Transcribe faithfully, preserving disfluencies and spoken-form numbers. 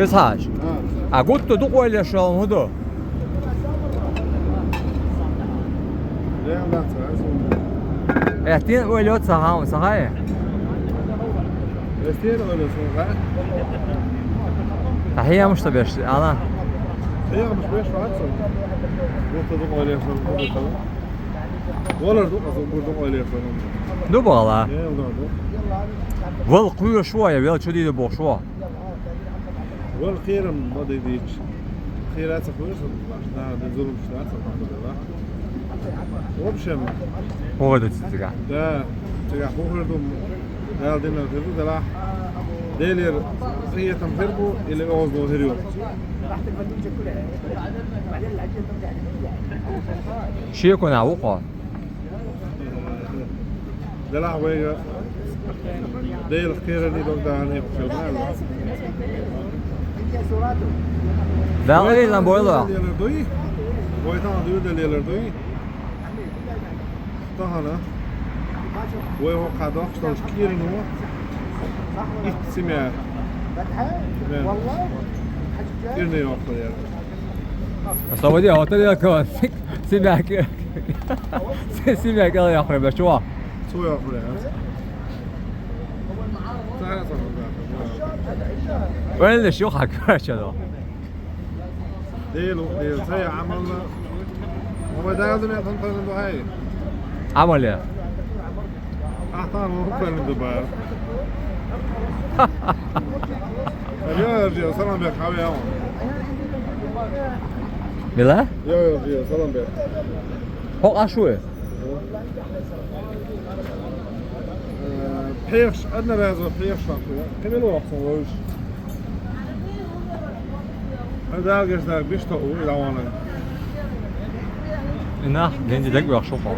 Исхьаш. А гуттар дукха ойла еш йолу хӀун ду? Аьттина ойла йо ца хьан, ца хьан? Сан хьемаш ца беш, ала? Хьемаш беш вац со. Гуттар дукха ойла еш йолу хӀун ду ца? Валар ду, аса гур дукха ойла еш йолу. Ду бала. Вал кхоьруш ву я, вел чу дийр бохуш ву. Вала кхерам ма дай дийча. Кхера ца хуьйра сан баш, наха де зуламаш дац, алхьамдулиллахӀ. В общем, хӀун хир ду цигахь? Да, цигахь хӀун хир ду, Дала динарг хир ду, делахь. Делера къинхетам хир бу, или оьзда хир ю? Шеконехь ву кхо. Делахь вайга Делах кхерарий дог дахана хӀокху хир ма аьлла. Дала Ӏилма бойла. Вай тахана дуьйладелла лелар дуй. Тахана вай хӀокху доккхуш долчу кӀирано итт симя. КӀирана йоккхур яра. Освободи, а вот это как симя. Симя кӀел яхар беш чу. Цо яхар яра. Вайна шо хьан карача до? Дела, Дела, ца я Ӏамал. Ма вай Дала дуьнен тан тан ду хьай. Ӏамал я. Ахтан вон тан ду бар. Йо, йо, салам бек, хьан веана? Мила? Йо, йо, йо, салам бек. ХӀокху Ӏаш ву? Э, пхьегӀаш, одноразово пхьегӀаш ван кхуьа. Кхин мила вахсан вовш? Хьан дагаш даг биштоу и дӀаванан. И нах генди даг вехаш ву хьо.